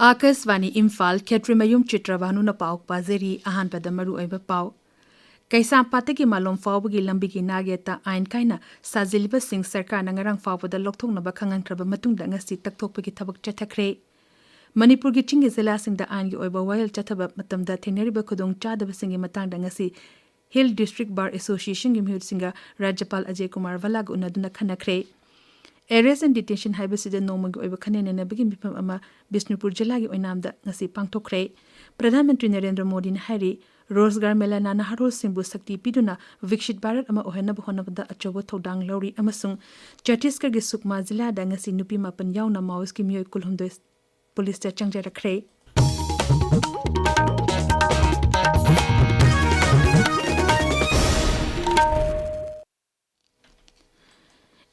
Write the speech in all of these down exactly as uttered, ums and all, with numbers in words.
ꯑꯥꯀꯥꯁꯕꯥꯅꯤ ꯏꯝꯐꯥꯜ, ꯈꯦꯇ꯭ꯔꯤꯃꯌꯨꯝ ꯆꯤꯇ꯭ꯔꯚꯥꯅꯨꯅ ꯄꯥꯎ ꯄꯥꯖꯔꯤ꯫ ꯑꯍꯥꯟꯕꯗ ꯃꯔꯨꯑꯣꯏꯕ ꯄꯥꯎ꯫ ꯀꯩꯁꯥꯝꯄꯥꯠꯇꯒꯤ ꯃꯥꯂꯣꯝ ꯐꯥꯎꯕꯒꯤ ꯂꯝꯕꯤꯒꯤ ꯅꯥꯛꯌꯦꯠꯇ ꯑꯥꯏꯟ ꯀꯥꯏꯅ ꯁꯥꯖꯤꯜꯂꯤꯕꯁꯤꯡ ꯁꯔꯀꯥꯔꯅ ꯉꯔꯥꯡ ꯐꯥꯎꯕꯗ ꯂꯧꯊꯣꯛꯅꯕ ꯈꯪꯍꯟꯈ꯭ꯔꯕ ꯃꯇꯨꯡꯗ ꯉꯁꯤ ꯇꯛꯊꯣꯛꯄꯒꯤ ꯊꯕꯛ ꯆꯠꯊꯈ꯭ꯔꯦ꯫ ꯃꯅꯤꯄꯨꯔꯒꯤ ꯆꯤꯡꯒꯤ ꯖꯤꯂꯥꯁꯤꯡꯗ ꯑꯥꯏꯟꯒꯤ ꯑꯣꯏꯕ ꯋꯥꯌꯦꯜ ꯆꯠꯊꯕ ꯃꯇꯝꯗ ꯊꯦꯡꯅꯔꯤꯕ ꯈꯨꯗꯣꯡꯆꯥꯗꯕꯁꯤꯡꯒꯤ ꯃꯇꯥꯡꯗ ꯉꯁꯤ Hill District Bar Associationꯒꯤ ꯃꯤꯍꯨꯠꯁꯤꯡꯒ ꯔꯥꯖ꯭ꯌꯄꯥꯜ ꯑꯖꯌ ꯀꯨꯃꯥꯔ ꯚꯜꯂꯥꯒ ꯎꯅꯗꯨꯅ ꯈꯟꯅꯈ꯭ꯔꯦ꯫ Arrest and detention ꯍꯥꯏꯕꯁꯤꯗ ꯅꯣꯡꯃꯒꯤ ꯑꯣꯏꯕ ꯈꯟꯅ ꯅꯩꯅꯕꯒꯤ ꯃꯤꯐꯝ ꯑꯃ ꯕꯤꯁꯅꯨꯄꯨꯔ ꯖꯤꯂꯥꯒꯤ ꯑꯣꯏꯅꯥꯝꯗ ꯉꯁꯤ ꯄꯥꯡꯊꯣꯛꯈ꯭ꯔꯦ꯫ ꯄ꯭ꯔꯙꯥꯟ ꯃꯟꯇ꯭ꯔꯤ ꯅꯔꯦꯟꯗ꯭ꯔ ꯃꯣꯗꯤꯅ ꯍꯥꯏꯔꯤ, ꯔꯣꯖꯒꯥꯔ ꯃꯦꯂꯥꯅ ꯅꯍꯥꯔꯣꯜꯁꯤꯡꯕꯨ ꯁꯛꯇꯤ ꯄꯤꯗꯨꯅ ꯚꯤꯛꯁꯤꯠ ꯚꯥꯔꯠ ꯑꯃ ꯑꯣꯏꯍꯟꯅꯕ ꯍꯣꯠꯅꯕꯗ ꯑꯆꯧꯕ ꯊꯧꯗꯥꯡ ꯂꯧꯔꯤ ꯑꯃꯁꯨꯡ ꯆꯇꯤꯁꯒꯔꯒꯤ ꯁꯨꯛꯃꯥ ꯖꯤꯂꯥꯗ ꯉꯁꯤ ꯅꯨꯄꯤ ꯃꯥꯄꯟ ꯌꯥꯎꯅ ꯃꯥꯑꯣꯏꯁꯀꯤ ꯃꯤꯑꯣꯏ ꯀꯨꯟꯍꯨꯝꯗꯣꯏ ꯄꯨꯂꯤꯁꯇ ꯆꯪꯖꯔꯛꯈ꯭ꯔꯦ꯫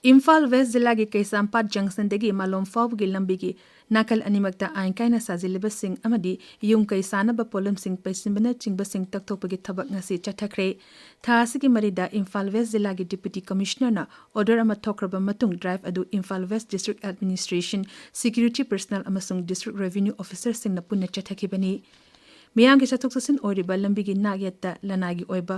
ꯏꯝꯐꯥꯜ ꯋꯦꯁ ꯖꯤꯂꯥꯒꯤ ꯀꯩꯁꯥꯝꯄꯥꯠ ꯖꯪꯁꯟꯗꯒꯤ ꯃꯥꯂꯣꯝ ꯐꯥꯎꯕꯒꯤ ꯂꯝꯕꯤꯒꯤ ꯅꯥꯀꯜ ꯑꯅꯤꯃꯛꯇ ꯑꯥꯏꯟ ꯀꯥꯏꯅ ꯁꯥꯖꯤꯜꯂꯤꯕꯁꯤꯡ ꯑꯃꯗꯤ ꯌꯨꯝ ꯀꯩ ꯁꯥꯅꯕ ꯄꯣꯠꯂꯝꯁꯤꯡ ꯄꯩꯁꯤꯟꯕꯅꯆꯤꯡꯕꯁꯤꯡ ꯇꯛꯊꯣꯛꯄꯒꯤ ꯊꯕꯛ ꯉꯁꯤ ꯆꯠꯊꯈ꯭ꯔꯦ꯫ ꯊꯥ ꯑꯁꯤꯒꯤ ꯃꯔꯤꯗ ꯏꯝꯐꯥꯜ ꯋꯦꯁ ꯖꯤꯂꯥꯒꯤ ꯗꯤꯄ꯭ꯌꯨꯇꯤ ꯀꯃꯤꯁꯅꯔꯅ ꯑꯣꯔꯗꯔ ꯑꯃ ꯊꯣꯛꯈ꯭ꯔꯕ ꯃꯇꯨꯡ ꯗ꯭ꯔꯥꯏꯚ ꯑꯗꯨ Imphal west district administration, security personnel ꯑꯃꯁꯨꯡ ꯗꯤꯁꯇ꯭ꯔꯤꯛ ꯔꯦꯚꯤꯅ꯭ꯌꯨ ꯑꯣꯐꯤꯁꯔꯁꯤꯡꯅ ꯄꯨꯟꯅ ꯆꯠꯊꯈꯤꯕꯅꯤ꯫ ꯃꯤꯌꯥꯝꯒꯤ ꯆꯠꯊꯣꯛ ꯆꯠꯁꯤꯟ ꯑꯣꯏꯔꯤꯕ ꯂꯝꯕꯤꯒꯤ ꯅꯥꯛꯌꯦꯠꯇ ꯂꯅꯥꯏꯒꯤ ꯑꯣꯏꯕ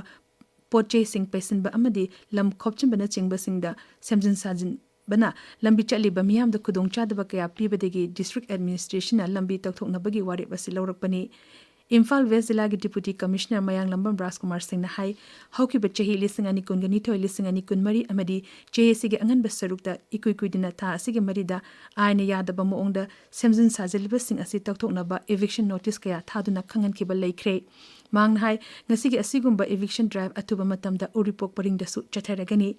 ꯄꯣꯠ ꯆꯩꯁꯤꯡ ꯄꯩꯁꯤꯟꯕ ꯑꯃꯗꯤ ꯂꯝ ꯈꯣꯞꯆꯤꯟꯕꯅꯆꯤꯡꯕꯁꯤꯡꯗ ꯁꯦꯝꯖꯤꯟ ꯁꯥꯖꯤꯟꯕꯅ ꯂꯝꯕꯤ ꯆꯠꯂꯤꯕ ꯃꯤꯌꯥꯝꯗ ꯈꯨꯗꯣꯡꯆꯥꯗꯕ ꯀꯌꯥ ꯄꯤꯕꯗꯒꯤ ꯗꯤꯁꯇ꯭ꯔꯤꯛ ꯑꯦꯗꯃꯤꯅꯤꯁꯇ꯭ꯔꯦꯁꯟꯅ ꯂꯝꯕꯤ ꯇꯧꯊꯣꯛꯅꯕꯒꯤ ꯋꯥꯔꯦꯞ ꯑꯁꯤ ꯂꯧꯔꯛꯄꯅꯤ꯫ ꯏꯝꯐꯥꯜ ꯋꯦꯁ ꯖꯤꯂꯥꯒꯤ ꯗꯤꯄ꯭ꯌꯨꯇꯤ ꯀꯃꯤꯁꯅꯔ ꯃꯌꯥꯡꯂꯝꯕꯝ ꯔꯥꯖꯀꯨꯃꯥꯔ ꯁꯤꯡꯅ ꯍꯥꯏ, ꯍꯧꯈꯤꯕ ꯆꯍꯤ ꯂꯤꯁꯤꯡ ꯑꯅꯤ ꯀꯨꯟꯒ ꯅꯤꯊꯣꯏ, ꯂꯤꯁꯤꯡ ꯑꯅꯤ ꯀꯨꯟꯃꯔꯤ ꯑꯃꯗꯤ ꯆꯍꯤ ꯑꯁꯤꯒꯤ ꯑꯉꯟꯕ ꯁꯔꯨꯛꯇ ꯏꯀꯨꯏ ꯀꯨꯏꯗꯅ ꯊꯥ ꯑꯁꯤꯒꯤ ꯃꯔꯤꯗ ꯑꯥꯏꯟꯅ ꯌꯥꯗꯕ ꯃꯑꯣꯡꯗ ꯁꯦꯝꯖꯤꯟ ꯁꯥꯖꯤꯜꯂꯤꯕꯁꯤꯡ ꯑꯁꯤ ꯇꯧꯊꯣꯛꯅꯕ eviction notice ꯀꯌꯥ ꯊꯥꯗꯨꯅ ꯈꯪꯍꯟꯈꯤꯕ ꯂꯩꯈ꯭ꯔꯦ꯫ ꯃꯍꯥꯛꯅ ꯍꯥꯏ, ꯉꯁꯤꯒꯤ ꯑꯁꯤꯒꯨꯝꯕ eviction drive ꯑꯊꯨꯕ ꯃꯇꯝꯗ ꯎꯔꯤꯄꯣꯛ ꯄꯔꯤꯡꯗꯁꯨ ꯆꯠꯊꯔꯒꯅꯤ꯫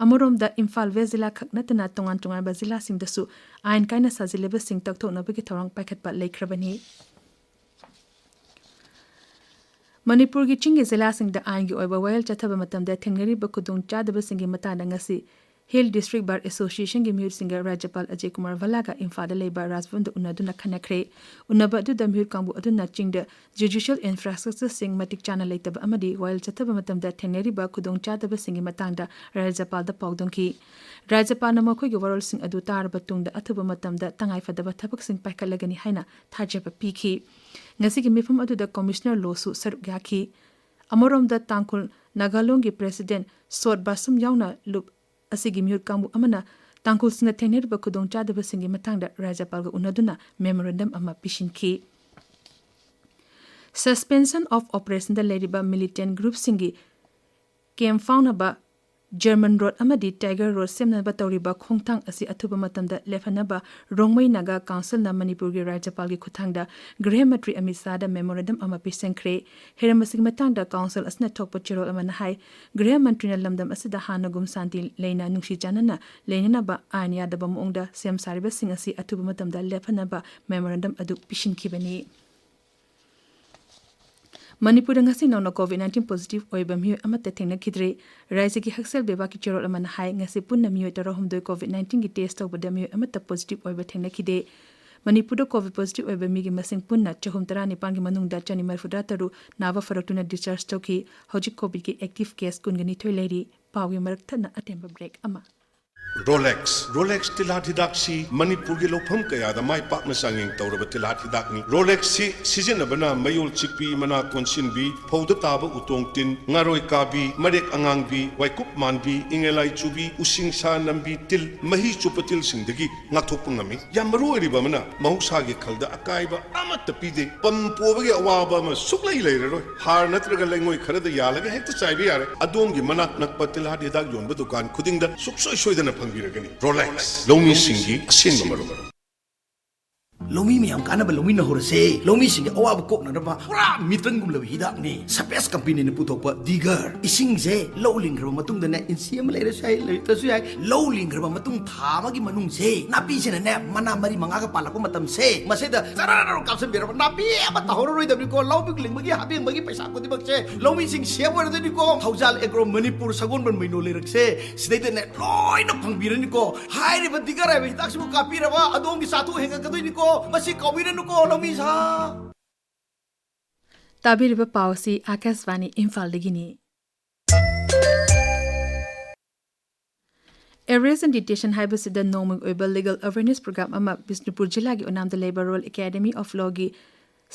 ꯑꯃꯔꯣꯝꯗ ꯏꯝꯐꯥꯜ ꯋꯦꯁ ꯖꯤꯂꯥ ꯈꯛ ꯅꯠꯇꯅ ꯇꯣꯉꯥꯟ ꯇꯣꯉꯥꯟꯕ ꯖꯤꯂꯥꯁꯤꯡꯗꯁꯨ ꯑꯥꯏꯟ ꯀꯥꯏꯅ ꯁꯥꯖꯤꯜꯂꯤꯕꯁꯤꯡ ꯇꯧꯊꯣꯛꯅꯕꯒꯤ ꯊꯧꯔꯥꯡ ꯄꯥꯏꯈꯠꯄ ꯂꯩꯈ꯭ꯔꯕꯅꯤ꯫ ꯃꯅꯤꯄꯨꯔꯒꯤ ꯆꯤꯡꯒꯤ ꯖꯤꯂꯥꯁꯤꯡꯗ ꯑꯥꯏꯟꯒꯤ ꯑꯣꯏꯕ ꯋꯥꯌꯦꯜ ꯆꯠꯊꯕ ꯃꯇꯝꯗ ꯊꯦꯡꯅꯔꯤꯕ ꯈꯨꯗꯣꯡꯆꯥꯗꯕꯁꯤꯡꯒꯤ ꯃꯇꯥꯡꯗ ꯉꯁꯤ Hill District Bar Associationꯒꯤ ꯃꯤꯍꯨꯠꯁꯤꯡꯒ ꯔꯥꯖ꯭ꯌꯄꯥꯜ ꯑꯖꯌ ꯀꯨꯃꯥꯔ ꯚꯜꯂꯥꯒ ꯏꯝꯐꯥꯜꯗ ꯂꯩꯕ ꯔꯥꯖꯚꯕꯟꯗ ꯎꯅꯗꯨꯅ ꯈꯟꯅꯈ꯭ꯔꯦ꯫ ꯎꯅꯕ ꯑꯗꯨꯗ ꯃꯤꯍꯨꯠ ꯀꯥꯡꯕꯨ ꯑꯗꯨꯅ ꯆꯤꯡꯗ judicial infrastructureꯁꯤꯡ ꯃꯇꯤꯛ ꯆꯥꯅ ꯂꯩꯇꯕ ꯑꯃꯗꯤ ꯋꯥꯌꯦꯜ ꯆꯠꯊꯕ ꯃꯇꯝꯗ ꯊꯦꯡꯅꯔꯤꯕ ꯈꯨꯗꯣꯡꯆꯥꯗꯕꯁꯤꯡꯒꯤ ꯃꯇꯥꯡꯗ ꯔꯥꯖ꯭ꯌꯄꯥꯜꯗ ꯄꯥꯎꯗꯝꯈꯤ꯫ ꯔꯥꯖ꯭ꯌꯄꯥꯜꯅ ꯃꯈꯣꯏꯒꯤ ꯋꯥꯔꯣꯜꯁꯤꯡ ꯑꯗꯨ ꯇꯥꯔꯕ ꯇꯨꯡꯗ ꯑꯊꯨꯕ ꯃꯇꯝꯗ ꯇꯉꯥꯏꯐꯗꯕ ꯊꯕꯛꯁꯤꯡ ꯄꯥꯏꯈꯠꯂꯒꯅꯤ ꯍꯥꯏꯅ ꯊꯥꯖꯕ ꯄꯤꯈꯤ꯫ ꯉꯁꯤꯒꯤ ꯃꯤꯐꯝ ꯑꯗꯨꯗ Commissioner Lawꯁꯨ ꯁꯔꯨꯛ ꯌꯥꯈꯤ꯫ ꯑꯃꯔꯣꯝꯗ ꯇꯥꯡꯈꯨꯜ ꯅꯥꯒꯥꯂꯣꯡꯒꯤ President ꯁꯣꯠ ꯕꯥꯁꯨꯝ ꯌꯥꯎꯅ ꯂꯨꯞ ꯑꯁꯤꯒꯤ ꯃꯤꯍꯨꯠ ꯀꯥꯡꯕꯨ ꯑꯃꯅ ꯇꯥꯡꯈꯨꯜꯁꯤꯡꯅ ꯊꯦꯡꯅꯔꯤꯕ ꯈꯨꯗꯣꯡꯆꯥꯗꯕꯁꯤꯡꯒꯤ ꯃꯇꯥꯡꯗ ꯔꯥꯖ꯭ꯌꯄꯥꯜꯒ ꯎꯅꯗꯨꯅ memorandum ꯑꯃ ꯄꯤꯁꯤꯟꯈꯤ꯫ Suspension of Operationꯗ ꯂꯩꯔꯤꯕ militant groupꯁꯤꯡꯒꯤ camp ꯐꯥꯎꯅꯕ German Road ꯑꯃꯗꯤ Tiger Road ꯁꯦꯝꯅꯕ ꯇꯧꯔꯤꯕ ꯈꯣꯡꯊꯥꯡ ꯑꯁꯤ ꯑꯊꯨꯕ ꯃꯇꯝꯗ ꯂꯦꯞꯍꯟꯅꯕ ꯔꯣꯡꯃꯩ ꯅꯥꯒꯥ Councilꯅ ꯃꯅꯤꯄꯨꯔꯒꯤ ꯔꯥꯖ꯭ꯌꯄꯥꯜꯒꯤ ꯈꯨꯠꯊꯥꯡꯗ ꯒ꯭ꯔꯤꯍ ꯃꯟꯇ꯭ꯔꯤ ꯑꯃꯤꯠ ꯁꯥꯍꯗ memorandum ꯑꯃ ꯄꯤꯁꯤꯟꯈ꯭ꯔꯦ꯫ ꯍꯤꯔꯝ ꯑꯁꯤꯒꯤ ꯃꯇꯥꯡꯗ Council ꯑꯁꯤꯅ ꯊꯣꯛꯄ ꯆꯦꯔꯣꯜ ꯑꯃꯅ ꯍꯥꯏ, ꯒ꯭ꯔꯤꯍ ꯃꯟꯇ꯭ꯔꯤꯅ ꯂꯝꯗꯝ ꯑꯁꯤꯗ ꯍꯥꯟꯅꯒꯨꯝ ꯁꯥꯟꯇꯤ ꯂꯩꯅ ꯅꯨꯡꯁꯤ ꯆꯥꯟꯅꯅ ꯂꯩꯅꯅꯕ ꯑꯥꯏꯟ ꯌꯥꯗꯕ ꯃꯑꯣꯡꯗ ꯁꯦꯝ ꯁꯥꯔꯤꯕꯁꯤꯡ ꯑꯁꯤ ꯑꯊꯨꯕ ꯃꯇꯝꯗ ꯂꯦꯞꯍꯟꯅꯕ memorandum ꯑꯗꯨ ꯄꯤꯁꯤꯟꯈꯤꯕꯅꯤ꯫ ꯃꯅꯤꯄꯨꯔꯗ ꯉꯁꯤ ꯅꯧꯅ COVID nineteen positive ꯑꯣꯏꯕ ꯃꯤꯑꯣꯏ ꯑꯃꯠꯇ ꯊꯦꯡꯅꯈꯤꯗ꯭ꯔꯦ꯫ ꯔꯥꯖ꯭ꯌꯒꯤ ꯍꯛꯁꯦꯜ ꯕꯤꯚꯥꯒꯤ ꯆꯦꯔꯣꯜ ꯑꯃꯅ ꯍꯥꯏ, ꯉꯁꯤ ꯄꯨꯟꯅ ꯃꯤꯑꯣꯏ ꯇꯔꯥꯍꯨꯝꯗꯣꯏ COVID nineteenꯒꯤ test ꯇꯧꯕꯗ ꯃꯤꯑꯣꯏ ꯑꯃꯠꯇ positive ꯑꯣꯏꯕ ꯊꯦꯡꯅꯈꯤꯗꯦ꯫ ꯃꯅꯤꯄꯨꯔꯗ COVID positive ꯑꯣꯏꯕ ꯃꯤꯒꯤ ꯃꯁꯤꯡ ꯄꯨꯟꯅ ꯆꯍꯨꯝ ꯇꯔꯥꯅꯤꯄꯥꯟꯒꯤ ꯃꯅꯨꯡꯗ ꯆꯅꯤ ꯃꯔꯤꯐꯨꯇꯔꯥ ꯇꯔꯨꯛ ꯅꯥꯕ ꯐꯔꯛꯇꯨꯅ discharge ꯇꯧꯈꯤ꯫ ꯍꯧꯖꯤꯛ COVIDꯀꯤ active case ꯀꯨꯟꯒ ꯅꯤꯊꯣꯏ ꯂꯩꯔꯤ꯫ ꯄꯥꯎꯒꯤ ꯃꯔꯛ ꯊꯠꯅ ꯑꯇꯦꯟꯕ break ꯑꯃ꯫ ꯔꯣꯂꯦꯛꯁ꯫ ꯔꯣꯂꯦꯛꯁ ꯇꯤꯜꯍꯥꯠ ꯍꯤꯗꯥꯛꯁꯤ ꯃꯅꯤꯄꯨꯔꯒꯤ ꯂꯧꯐꯝ ꯀꯌꯥꯗ ꯃꯥꯏ ꯄꯥꯛꯅ ꯆꯥꯡꯌꯦꯡ ꯇꯧꯔꯕ ꯇꯤꯜꯍꯥꯠ ꯍꯤꯗꯥꯛꯅꯤ꯫ ꯔꯣꯂꯦꯛꯁꯁꯤ ꯁꯤꯖꯤꯟꯅꯕꯅ ꯃꯌꯣꯜ ꯆꯤꯛꯄꯤ, ꯃꯅꯥ ꯀꯣꯟꯁꯤꯟꯕꯤ, ꯐꯧꯗ ꯇꯥꯕ ꯎꯇꯣꯡ ꯇꯤꯟ, ꯉꯥꯔꯣꯏ ꯀꯥꯕꯤ, ꯃꯔꯦꯛ ꯑꯉꯥꯡꯕꯤ, ꯋꯥꯏꯀꯨꯞ ꯃꯥꯟꯕꯤ, ꯏꯉꯦꯂꯥꯏ ꯆꯨꯕꯤ, ꯎꯁꯤꯡꯁꯥ ꯅꯝꯕꯤ, ꯇꯤꯜ, ꯃꯍꯤ ꯆꯨꯞꯄ ꯇꯤꯜꯁꯤꯡꯗꯒꯤ ꯉꯥꯛꯊꯣꯛꯄ ꯉꯝꯃꯤ꯫ ꯌꯥꯝ ꯃꯔꯨ ꯑꯣꯏꯔꯤꯕ ꯑꯃꯅ, ꯃꯍꯧꯁꯥꯒꯤ ꯈꯜꯗ ꯑꯀꯥꯏꯕ ꯑꯃꯠꯇ ꯄꯤꯗꯦ꯫ ꯄꯝ ꯄꯣꯕꯒꯤ ꯑꯋꯥꯕ ꯑꯃ ꯁꯨꯛꯂꯩ ꯂꯩꯔꯔꯣꯏ꯫ ꯍꯥꯔ ꯅꯠꯇ꯭ꯔꯒ ꯂꯩꯉꯣꯏ ꯈꯔꯗ ꯌꯥꯜꯂꯒ ꯍꯦꯛꯇ ꯆꯥꯏꯕ ꯌꯥꯔꯦ꯫ ꯑꯗꯣꯝꯒꯤ ꯃꯅꯥꯛ ꯅꯛꯄ ꯇꯤꯜꯍꯥꯠ ꯍꯤꯗꯥꯛ ꯌꯣꯟꯕ ꯗꯨꯀꯥꯟ ꯈꯨꯗꯤꯡꯗ ꯁꯨꯛꯁꯣꯏ ꯁꯣꯏꯗꯅ ꯐꯪꯕꯤꯔꯒꯅꯤ꯫ ꯔꯣꯂꯦꯛꯁ, ꯂꯧꯃꯤꯁꯤꯡꯒꯤ ꯑꯁꯦꯡꯕ ꯃꯔꯨꯞ꯫ ꯂꯧꯃꯤ ꯃꯌꯥꯝ ꯀꯥꯟꯅꯕ ꯂꯧꯃꯤꯟꯅ ꯍꯧꯔꯁꯦ꯫ ꯂꯧꯃꯤꯁꯤꯡꯒꯤ ꯑꯋꯥꯕ ꯀꯣꯛꯅꯅꯕ ꯄꯨꯔꯥ ꯃꯤꯇ꯭ꯔꯪꯒꯨꯝꯂꯕ ꯍꯤꯗꯥꯛꯅꯤ ꯁꯄꯦꯁ ꯀꯝꯄꯦꯅꯤꯅ ꯄꯨꯊꯣꯛꯄ ꯗꯤꯒꯔ꯫ ꯏꯁꯤꯡꯁꯦ ꯂꯧ ꯂꯤꯡꯈ꯭ꯔꯕ ꯃꯇꯨꯡꯗꯅꯦ, ꯏꯟꯆꯤ ꯑꯃ ꯂꯩꯔꯁꯨ ꯌꯥꯏ, ꯂꯩꯇ꯭ꯔꯁꯨ ꯌꯥꯏ, ꯂꯧ ꯂꯤꯡꯈ꯭ꯔꯕ ꯃꯇꯨꯡ ꯊꯥ ꯑꯃꯒꯤ ꯃꯅꯨꯡꯁꯦ ꯅꯥꯄꯤꯁꯤꯅꯅꯦ ꯃꯅꯥ ꯃꯔꯤ ꯃꯉꯥꯒ ꯄꯥꯜꯂꯛꯄ ꯃꯇꯝꯁꯦ, ꯃꯁꯤꯗ ꯖꯔꯔ ꯀꯥꯞꯁꯤꯟꯕꯤꯔꯕ ꯅꯥꯄꯤ ꯑꯃꯠꯇ ꯍꯧꯔꯔꯣꯏꯗꯕꯅꯤꯀꯣ꯫ ꯂꯧ ꯂꯤꯡꯕꯒꯤ ꯍꯥꯕꯦꯡꯕꯒꯤ ꯄꯩꯁꯥ ꯈꯨꯗꯤꯡꯃꯛꯁꯦ ꯂꯧꯃꯤꯁꯤꯡ ꯁꯦꯞ ꯑꯣꯏꯔꯗꯣꯏꯅꯤꯀꯣ꯫ ꯊꯧꯖꯥꯜ ꯑꯦꯒ꯭ꯔꯣ ꯃꯅꯤꯄꯨꯔ ꯁꯒꯣꯜꯕꯟ ꯃꯩꯅꯣ ꯂꯩꯔꯛꯁꯦ ꯁꯤꯗꯩꯗꯅꯦ ꯂꯣꯏꯅ ꯐꯪꯕꯤꯔꯅꯤꯀꯣ꯫ ꯍꯥꯏꯔꯤꯕ ꯗꯤꯒꯔ ꯍꯥꯏꯕ ꯍꯤꯗꯥꯛꯁꯤꯕꯨ ꯀꯥꯞꯄꯤꯔꯕ ꯑꯗꯣꯝꯒꯤ ꯆꯥꯊꯣꯛ ꯍꯦꯟꯒꯠꯀꯗꯣꯏꯅꯤꯀꯣ꯫ ꯃꯁꯤ ꯀꯥꯎꯕꯤꯔꯅꯨꯀꯣ, ꯂꯧꯃꯤ ꯁꯥ꯫ ꯇꯥꯕꯤꯔꯤꯕ ꯄꯥꯎ ꯑꯁꯤ ꯑꯥꯀꯥꯁꯕꯥꯅꯤ ꯏꯝꯐꯥꯜꯗꯒꯤꯅꯤ꯫ Arrest and Detention ꯍꯥꯏꯕꯁꯤꯗ ꯅꯣꯡꯃꯒꯤ ꯑꯣꯏꯕ legal awareness program ꯑꯃ ꯕꯤꯁꯅꯨꯄꯨꯔ ꯖꯤꯂꯥꯒꯤ ꯑꯣꯏꯅꯥꯝꯗ ꯂꯩꯕ Royal Academy of Lawꯒꯤ